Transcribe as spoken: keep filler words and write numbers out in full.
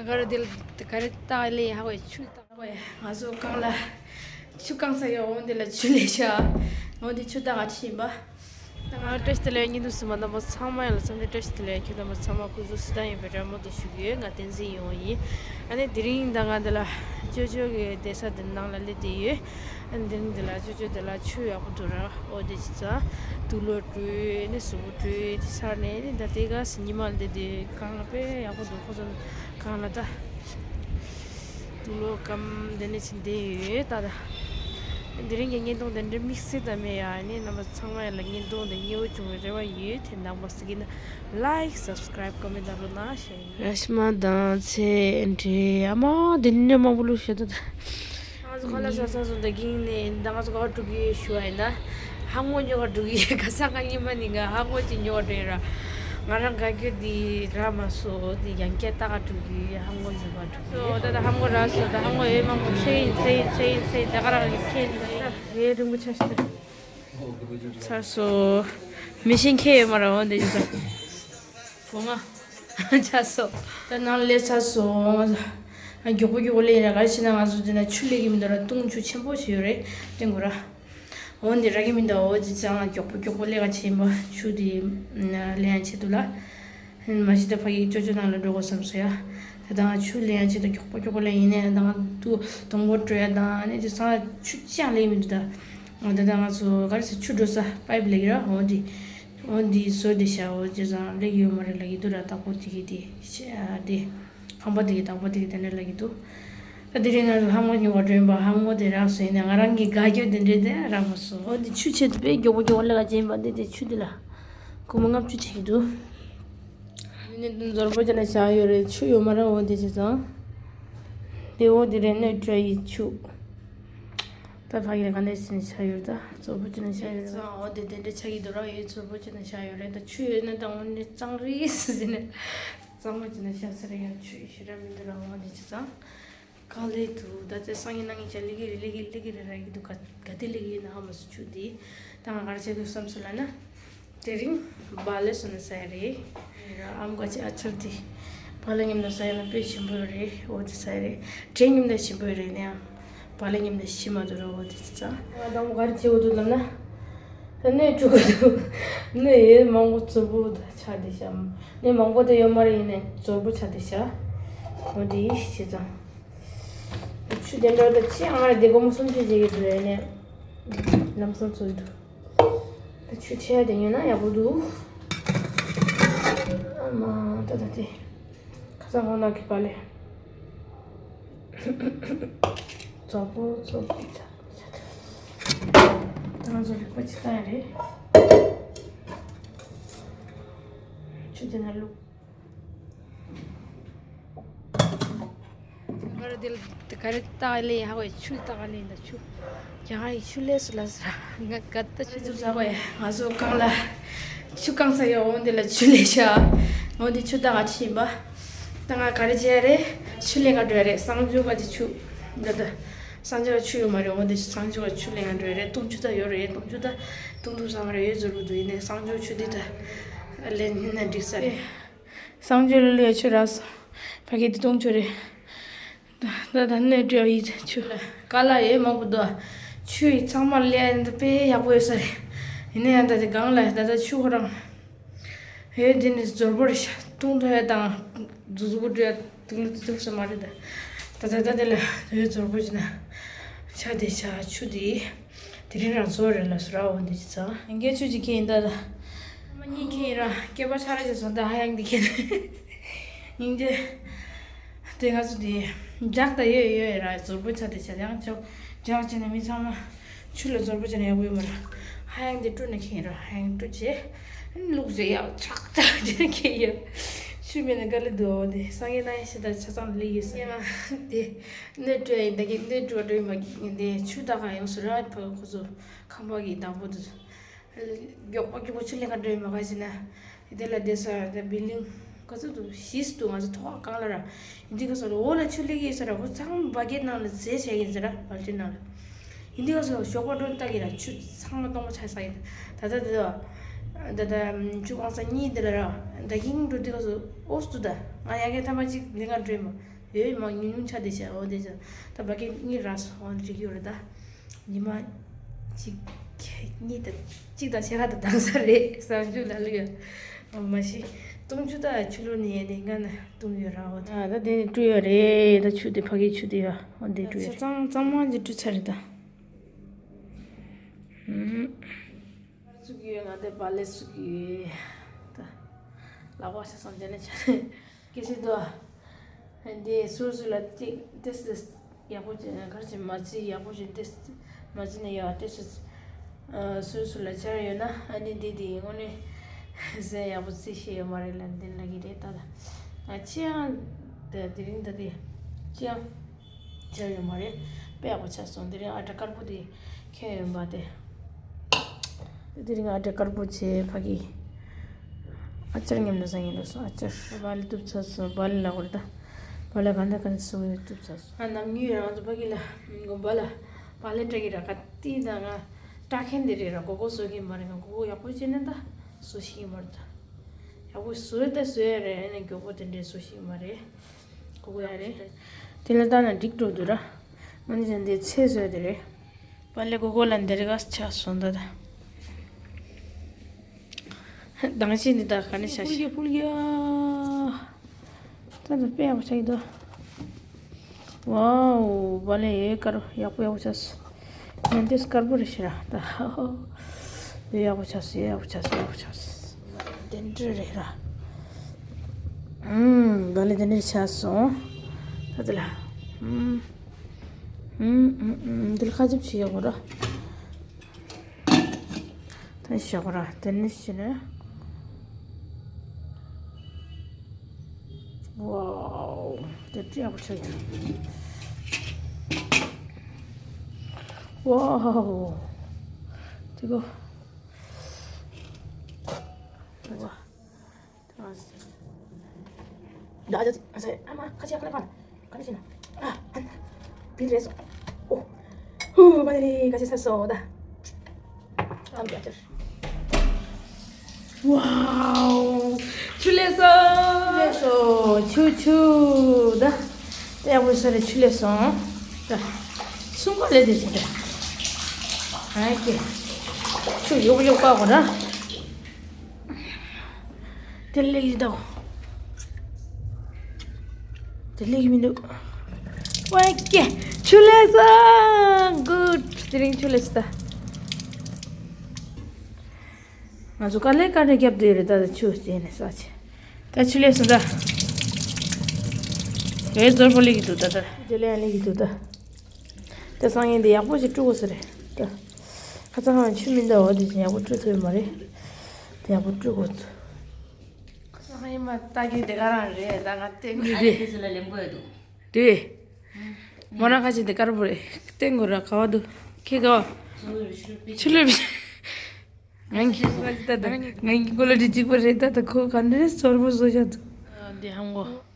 ག་རེ་དེ་ལ་ག་རེ་ལྟ་ལེ་ཧ་གོ་ཆུ་ལྟ་གོ། ང་ཚོ་གང་ལ་ཆུ་གང་ས་ཡོད་འོང་དེ་ལ་ཆུ་ལས་ཤ་འོང་དེ་ཆུ་ལྟ་ག་ཁྲིད་ཡིན་པ། ང་བཀྲ་ཤིས་བདེ་ལེགས། བརྙན་ཐུང་གསུམ་པ་རྣམ་པ་ཚང་མ་ཡོད་ལ་འཚམས་འདྲི་བཀྲ་ཤིས་བདེ་ལེགས། ཁྱེད་རྣམ་པ་ཚང་མ་སྐུ་གཟུགས་བདེ་ཐང་ཡིན་པའི་རེ་སྨོན་དུ་ཞུ་གི་ཡོད། ང་བསྟན་འཛིན་ཡིན་ཡིན། ཨ་ནི་དེ་རིང་ད་ང་འདི་ལ་ཅོ་ཅོ་གི་བསྡད་ས་དེ་ནང་ལ་སླེབས་བསྡད་ཡོད། ཨ་ནི་དེ་རིང་འདི་ལ་ཅོ་ཅོ་འདི་ལ་ཆུ་ཡག་པོ་འདུག་ར། འོ་དེ་ཅི་ཙང་དུག་ལོག་བཀྲུས་ནས་གཟུགས་པོ་བཀྲུས་དེ་ཚར་ནས་ནི་ད་ལྟའི་ག་སི་ཉི་མ་ལ་བསྡད་དེ་གང་ལ་དཔེ་ཡག་པོ་འདུག་ཁོ་ཚོ་གང་ལ་ད་དུག་ལོག་སྐམ་དེ་ནས་ཕྱིན་བསྡད་ཡོད་ད། ད་དེ་རིང་གི་བརྙན་ཐུང་དེ་འདྲ་དམིགས་བསལ་ད་མེད་ཡ། ཨ་ནི་རྣམ་པ་ཚང་མ་ཡ་ལ་བརྙན་ཐུང་དེ་མཉེས་པོ་བྱུང་བའི་རེ་བ་ཡོད། དེ་འདང་པ་ཟེར་གི་ན་like subscribe comment ད་རུ་ན་ཤེས། ར་ཤི་མ་དང་ཚེ་འདྲེ་ཨ་མ་དེ་འདྲ་མང་པོ་ལུས་ཤེས་ད། ང་ཚོ་ཁ་ལག་ཟ་ས་སོང་ད་གིན་ནས་ད་ང་ཚོ་ག་པར་འགྲོ་གི་ཡོད་ཞུ་བ་ཡིན་ན། ཧ་ངོ་ཉོ་ག་འགྲོ་གི་ཡོད། ཁ་སང་ཁ་ཉི་མ་ནི་ང་ཧ་ངོ་ཅིག་ཉོ་ག་འགྲོ་ཡོད་ར། ང་རང་ག་རྒྱུ་དེ་རག་མ་སོང་དེ་ཡང་བསྐྱར་ལྟ་ག་འགྲོ་གི་ཡོད། ཧ་ངོ་ཉོ་ག་འགྲོ་གི་ཡོད། ད་ད་ཧ་ངོ་རག་སོང་ད། ཧ་ངོ་ཡོད་མང་པོ་ཚེ་ཡིན་ཚེ་ཡིན་ཚེ་ཡིན་ཚེ་ཡིན་ད་ག་རང་གི་ཚེ་ཡིན་ད་ཡོད་རིང་པོ་ཆགས་ཤི་ད། ཚར་སོང་། མི་ཤེས་མཁན་ཡོད་མ་རེད། འོ་འདི་ཅི་ཙམ་བུ་ང་ཆགས་སོང་། ད་ནང་ལས་ཚར་སོང་། ཨ་མགྱོགས་པོ་མགྱོགས་པོ་ལས་ཡིན་ན་ག་རེ་བྱས་ན་ང་ཚོ་འདི་ན་ཆུ་ལས་ཀྱི་མི་འདུག་ར། བཏུང་ཆུ་ཆེན་པོ་ཞིག་ཡོད་རེད་བཏུང་དགོས་ར། འོ་འདི་རག་གི་མི་འདུག་འོ་འདི་ཅང་མགྱོགས་པོ་མགྱོགས་པོ་ལས་ཀ་བྱེད་ཡིན་པ་ཆུ་འདི་ལེན་ཡ་ཆེད་དུ་ལ། མ་གཞི་ད་ཕ་གི་ཅོ་ཅོ་ནང་ལ་འགྲོ་དགོས་བསམ་སོང་ཡ། ད་ལྟ་ང་ཆུ་ལེན་ཡ་ཆེད་དུ་མགྱོགས་པོ་མགྱོགས་པོ་ལས་ཡིན་ནའི་ད་ང་དུ་དང་པོ་འགྲོ་ཡ་དང་ཨ་ནི་དེ་སང་ཆུ་ཅང་ལས་མི་འདུག་ད། ད་ལྟ་ང་ཚོ་ག་རེ་ཟེར་ཆུ་འགྲོ་ས་པའིབ་ལས་ཀྱི་ར། འོ་འདི་འོ་འདི་བཟོ་བསྡད་ཤག་འོ་ཅི་ཙང་ལས་ཀྱི་ཡོད་མ་རེད་ལབ་ཀྱི་འདུག་ར། བདག་པོ་དེ་གི་དེ་ཤ་དེ་ཁང་པ་དེ་གི་བདག་པོ་དེ་གི་དེ་འདྲ་ལབ་ཀྱི་འདུག་ད་དེ་རིང་ང་ཚོ་ཧ་ངོ་ཉོ་བ་འགྲོ་ཡིན་པ། ཧ་ངོ་དེ་རག་སོང་ཡིན་ནའི་ང་རང་གི་དགའ་སྐྱོ་དེ་འདྲ་དེ་རག་མ་སོང་། འོ་འདི་ཆུ་ཆེད་དུ་དཔེ་མགྱོགས་པོ་མགྱོགས་པོ་ལས་ཀ་བྱེད་ཡིན་པ། འདི་དེ་ཆུ་འདི་ལ་སྒོར་མོ་ལྔ་བཅུ་བྱེད་ཀྱི་འདུག་ནི་འདི་ནི་ཛོར་པོ་ཅན་ན་བཞག་ཡོད་རེད། ཆུ་ཡོད་མ་རེད། འོ་འདི་ཅི་ཙང་། དེ་འོ་འདི་རེད། སྣོད་བཀྲུ་ཡི་ཆུ། ད་ཕ་གི་ལ་ག་འདྲ་ཞིག་ནས་ཆགས་ཡོད་རེད། ད་ཛོར་པོ་ཅན་ན་བཞག་ཡོད་རེད། ཙང་འོ་འདི་དེ་འདྲ་ཆགས་ཀྱི་འདུག་ར། ཡོད་ཛོར་པོ་ཅན་ན་བཞག་ཡོད་རེད། ད་ཆུ་ཡོད་ན་ད་འོ་ནི་གཙང་རིས་ཟེར་ནས་གཙང་མ་ཅན་ན་བཞག་ས་རེད། ཡང་ཆུ་ཞེ་དྲག་མི་འདུག་ར། འོ་འདི་ཅི་ཙང་། གང་ལས་འདུག་ད་ཚེ་སང་ཉིན་གནངས་ཉིན་ཆ་ལི་གི་རི་ལི་གི་ལི་གི་རི་ར་གི་འདུག་ག་ག་དེ་ལི་གི་ཡིན་ན་ཧ་མ་སུ་ཆུ་དེ་ད་ང་གར་ཆེ་གི་བསམ་སུ་ལ་ན། དེ་རིང་བ་ལེ་སོ་ན་ས་ཡ་རེད། ར་ཨམ་ག་ཆེ་ཨ་ཆར་དེ་བ་ལེ་ཉིམ་ན་ས་ཡ་ན་དཔེ་ཞིམ་པོ་རེད། འོ་དེ་ས་ཡ་རེད། དྲེ་ཉིམ་ན་ཞིམ་པོ་རེད་ནའང་བ་ལེ་ཉིམ་ན་ཞིམ་མ་འདུག་ར། འོ་དེ་ཙང་ང་དང་གར་ཆེ་འོ་འདུག་ལབ་ན་ད་ནས་ཕྲུ་གུ་འདུག་ནས་ཡོད་མང་པོ་ཛོར་པོ་ད་ཆ་དེ་ཤ་ནས་མང་པོ་དེ་ཡོད་མ་རེད། ཡིན་ནས་ཛོར་པོ་ཆ་དེ་ཤ་འོ་དེ་ཡིས་བྱས་ཙང་། ཆུ་དེ་འདྲ་ད་ཅི་ཨང་རེ་དེ་སྒོར་མོ་སུམ་ཅུ་བྱེད་ཀྱི་འདུག་ཨེ་ནས་ལམ་སང་ཚོད་འདུག་ད་ཆུ་ཆེ་ཡ་དེ་ཉོས་ན་ཡག་པོ་འདུག་ཨ་མ་ད་ད་དེ་ཁ་སང་ཁོང་ནག་གི་པ་ལས་ཙོག་པོ་ཙོག་པོ་ད་ང་ཚོ་རིག་པ་ཅི་ལྟ་ཡ་རེད། ཆུ་དེ་ན་བླུགས། ག་རེ་དེ་ལ་ག་རེ་ལྟ་ག་ལེ་ཧ་གོ་ཆུ་ལྟ་ག་ལེ་ད་ཆུ། ཀྱང་ཧ་ཡི་ཆུ་ལས་སུ་ལ་ས་ང་ག་ད་ཆུ་ཆུ་ཟ་གོ་ཡ། ང་ཚོ་གང་ལ་ཆུ་གང་ས་ཡོད་འོང་དེ་ལ་ཆུ་ལས་ཤ་འོང་དེ་ཆུ་ལྟ་ག་ཆི་ཡིན་པ། ད་ང་ག་རེ་བྱེད་ཡ་རེད། ཆུ་ལེན་ག་འགྲོ་ཡ་རེད། གསང་སྤྱོད་ག་དེ་ཆུ་འདི་ད་གསང་སྤྱོད་ག་ཆུ་ཡོད་མ་རེད། འོང་དེ་གསང་སྤྱོད་ག་ཆུ་ལེན་ག་འགྲོ་ཡ་རེད། བཏུང་ཆུ་ད་ཡོད་རེད། བཏུང་ཆུ་ད་བཏུང་ཐུབ་ས་མ་རེད། ཡོད་ཟུར་བུ་འདུག་ཡིན་ནས་གསང་སྤྱོད་ཆུ་འདི་ད་ལེན་ཡིན་ན་འགྲིག་ས་རེད། གསང་སྤྱོད་ལ་ལུས་ཆུ་རག་སོང་། ཕ་གི་དེ་བཏུང་ཆུ་རེད། ད་ད་ནས་འགྲོ་ཡི་ཆུ་ལ་ཀ་ལ་ཡོད་མང་པོ་འདུག་ཆུ་ཡི་ཚང་མ་ལས་འདི་དཔེ་ཡག་པོ་ཡོད་ས་རེད། ཡིན་ན་ཡང་ད་དེ་སྒང་ལ་ད་ད་ཆུ་ཁོ་རང་ཡོད་འདི་ནི་ཛོར་པོ་རེད་ཤག་བཏུང་ཐུབ་ཡ་དང་ཛུ་ཛུ་པོ་འགྲོ་ཡ་དུང་ལ་ཐུབ་ས་མ་རེད། ད་ད་ད་ད་དེ་ལ་ཡོད་ཛོར་པོ་ཅི་ན་ཆ་དེ་ཆ་ཆུ་དེ། དེ་རིང་རང་ཚོ་རེ་ལ་སུ་ར་འོ་འདི་ཅི་ཚང་། ཡང་སྐད་ཆུ་ཅིག་ཁྱེད་ཡིན་ད་ད། མ་གཉིས་ཁྱེད་ཡིན་ར་སྐད་པ་ཆ་ར་ཅིག་སོང་ད་ཧ་ཡང་འདི་ཁྱེད། ཡིན་ཏེ། དེ་ང་ཚོ་དེ་འཇག་ད་ཡོད་ཡོད་ར་ཛོར་པོ་ཆ་དེ་ཆ་ཡང་ཆོག་འཇག་ཅེ་ན་མི་ཚང་མ་ཆུ་ལ་ཛོར་པོ་ཆ་ན་ཡག་པོ་ཡོད་མ་ར་ཧ་ཡང་འདི་སྤྲོ་ན་ཁྱེད་ཡིན་ར་ཧ་ཡང་སྤྲོ་ཅེ། ལུག་ཅེ་ཡག་ཆག་ཆག་ཅེ་ཁྱེད་ཡོད། ཆུ་མེད་ན་དཀའ་ལས་འདུག་འོ་དེ་སང་ཡིན་ན་ཡིན་ཤི་ད་ཆ་ཚང་ལས་ཡོད་ས་ཡང་དེ། སྣོད་བཀྲུ་ཡིན་ད་གི་སྣོད་བཀྲུ་བ་འགྲོ་ཡིན་མ་གི་དེ་ཆུ་ད་ག་ཡོང་སུ་ར་ཕ་ཁོ་ཚོ་ཁང་པ་གི་དང་པོ་དུ་མགྱོགས་པོ་མགྱོགས་པོ་ཆུ་ལེན་ག་འགྲོ་ཡིན་མ་ག་ཞིག་ན་དེ་ལ་དེ་ས་དེ་བི་ལིང་ག་ཚོད་དུ་ཤིས་དུ་ང་ཚོ་ཐོག་གང་ལ་ར་ཡིན་དི་ག་སོ་ར་འོ་ལ་ཆུ་ལེན་གི་ཡིན་ས་ར་ཁོ་ཚང་བ་གེ་ནང་ལ་ཟས་བྱས་ཡིན་ས་ར་བལ་ཏི་ནང་ལ་ཡིན་དི་ག་སོ་ཞོགས་པ་འགྲོ་ལྟ་གི་ར་ཆུ་ཚང་མ་གཏོང་པ་ཆ་ས་ཡིན་ད་ད་དེ་དོ། ད་ད་ཆུ་གང་ས་གཉིས་དེ་ལ་ར་ད་གིང་འགྲོ་དུས་སྐབས་སུ་ཨོ་སུ་ད་ང་ཡ་གི་ཐ་མ་གཅིག་ལས་ཀ་འགྲོ་ཡི་མོ་ཡོད་མ་ཉུང་ཉུང་ཆ་དེ་བྱ་འོ་དེ་བྱ་ད་བ་གི་གཉིས་ར་སོ་འོ་འགྲིག་ཡོད་རེད་ད། ཉི་མ་གཅིག་གཉིས་དང་གཅིག་དང་ཕྱེད་ཀ་དང་དང་ས་རེད་བསམ་རྒྱུ་ལ་ལུ་ཡ། འོ་མ་ཤི་བཏུང་ཆུ་ད་ཆུ་ལོ་ནས་ཡ་དེ་ང་ན་བཏུང་ཡོད་ར་འོ་ད། ད་དེ་ནས་བཀྲུ་ཡོད་རེད་ད་ཆུ་དེ་ཕ་གི་ཆུ་དེ་ཡ་འོ་དེ་བཀྲུ་ཡོད་རེད། གཙང་གཙང་མ་ཅིག་བཀྲུ་ཚར་རེད་ད། ཨུམ། ཚུགས་ཡོད་ང་དེ་བ་ལེ་ཚུགས་ཡོད། ད་ལག་པ་ཤ་སང་དེ་ནས་ཆ་ནས་སྐད་ཆ་དོ། འདི་སོ་སོ་ལ་ཏིག་ཏེ་སི་ཡག་པོ་ཅན་གར་ཅན་མ་རྩི་ཡག་པོ་ཅན་ཏེ་སི་མ་རྩི་ནས་ཡག་ཏེ་སི་སོ་སོ་ལ་ཆར་ཡོད་ན་ཨ་ནི་འདི་འདི་དངོས་གནས་ཟས་ཡག་པོ་རྩི་ཤེས་ཡོད་མ་རེད་ལ་འདི་ལ་གི་རེད་ད། ད་ང་ཅི་ཡང་ད་དེ་རིང་ད་དེ་ཅི་ཡང་། བྱས་ཡོད་མ་རེད། དཔེ་ཡག་པོ་ཆགས་སོང་། དེ་རིང་ཨ་ཏྲ་དཀར་པོ་དེ་ཁྱེར་ཡོད་པ་དེ། དེ་རིང་ཨ་ཏྲ་དཀར་པོ་བྱས་ཕ་གི། ཨ་ཅར་མཉམ་དུ་བཟང་ངན་འགྲོ་སོང་ཨ་ཅར། བ་ལི་གཏུབ་ཚར་སོང་བ་ལི་ལ་གོ་རེ་ད། བ་ལི་ག་འདྲ་ག་འདྲ་སོང་གཏུབ་ཚར་སོང་། ཨ་ནམ་ཉུལ་རང་ཚོ་ཕ་གི་ལ་མགོ་བ་ལ་བ་ལི་སྤྲད་ཀྱི་ར་ག་ཏི་ད་ང་སྤྲད་མཁན་དེ་རེད་ར་གོ་གོ་བཟོ་གི་མ་རེད། ང་གོ་གོ་ཡག་པོ་བྱས་ནས་ད་བཟོ་ཤེས་ཀྱི་མ་རེད་ད། ཡག་པོ་བཟོས་ད་བཟོས་ཡ་རེད། ཨ་ནི་མགྱོགས་པོ་དེ་འདྲས་བཟོ་ཤེས་ཀྱི་མ་རེད། གོ་གོ་ཡ་རེད། དེ་ལ་ལྟ་ན་འགྲིག་འགྲོ་འདུག་ར། ང་ནི་ཅན་དེ་ཚེ་བཟོས་དེ་རེད། པ་ལེ་གོ་གོ་ལ་འདིར་ག་ཆགས་སོང་ད་ད། དང་ཤེས་འདི་དག་ག་ནས་ཆགས་ཤེས། ཕུལ་གྱི་ཕུལ་གྱི་ཨ། ད་ད་དཔེ་ཡག་པོ་ཆགས་ཀྱི་འདུག་ཝའོ་པ་ལེ་ཡོད་དཀར་ཡག་པོ་ཡག་པོ་ཆགས་སོང་། ང་འདི་དཀར་པོ་རེད་ཤི་ར་ད། ཡོད་ཡག་པོ་ཆགས་སོང་ཡོད་ཡག་པོ་ཆགས་སོང་ཡག་པོ་ཆགས་སོང་། དེ་འདྲ་རེད་ར། ཨུམ། ག་ལེ་དེ་འདྲ་ཆགས་སོང་། ད་དེ་ལ། ཨུམ། ཨུམ་ཨུམ་ཨུམ། དེ་ལ་ཁ་ཆེམས་ཤིག་ཡོད་གོ་ར། ད་ཤག་ར་དེ་ནི་ཤི་ནས། ཝའོ། དེ་ཏྲི་ཡག་པོ་ཆགས་ཀྱི། ཝའོ། དེ་གོ། ཝའོ། ད་ཨ་ཅག་ཨ་ཅག་ཨ་མ་ཁ་ཆེ་ཁ་ལ་ཕར་ཁ་ལ་ཤི་ན་ཨ་ཧན་བིལ་རེད་སོ། ཨོ། ཧུ་མ་ནི་ཁ་ཆེ་ས་སོ་ད། ཨམ་ཅག་ཅག་ཝའོ། ཆུ་ལས་སོ། ཆུ་ལས་སོ། ཆུ་ཆུ་ད། ད་ཡག་པོ་ས་རེད་ཆུ་ལས་སོང་། ད། སུང་ག་ལས་དེ་ཆུ་ད། ཨ་ཀེ། ཆུ་ཡོག་ཡོག་པ་གོ་ད། དེ་ལེགས་ཡིན་ད། དེ་ལེགས་མི་འདུག་ཝེ་ཀེ། ཆུ་ལས་སོང་། གུད། དེ་རིང་ཆུ་ལས་སོང་ད། ང་ཚོ་དཀའ་ལས་དཀའ་ལས་བརྒྱབ་བསྡད་ཡོད་རེད་ད། ད་ཆུ་བྱས་ནས་ས་ཆེ། ད་ཆུ་ལས་སོང་ད། ཨེ་ཛོར་པོ་ལེགས་ཀྱི་འདུག་ད་ད། དེ་ལས་ཡང་ལེགས་ཀྱི་འདུག་ད། ད་སང་ཉིན་དེ་ཡག་པོ་ཞིག་བཀྲུ་དགོས་ས་རེད་ད། ཁ་སང་ང་ཆུ་མི་འདུག་འོ་དེ་བཞིན་ཡག་པོ་བཀྲུ་ཐུབ་ཡོད་མ་རེད། དེ་ཡག་པོ་བཀྲུ་དགོས། ཁ་སང་ཉི་མ་ལྟ་གི་དེ་ག་རང་རེད་ད། ང་བསྟན་དགོས་རེད། དེ་ཚོ་ལ་ལེན་དགོས་འདུག་དེ། མོ་རང་ཁ་ཆེ་དེ་དཀར་པོ་རེད། བསྟན་དགོས་ར་ག་བ་འདུག་ཁྱེད་ག་བ། ཆུ་ལུད་པ། ང་གི་ད་ང་གི་གོ་ལ་དེ་གཅིག་པ་རེད་ད། ད་ཁོ་ག་འདྲ་རེད་ཟོར་པོ་བཟོ་བྱ་འདུག་འདི་ཧང་གོ།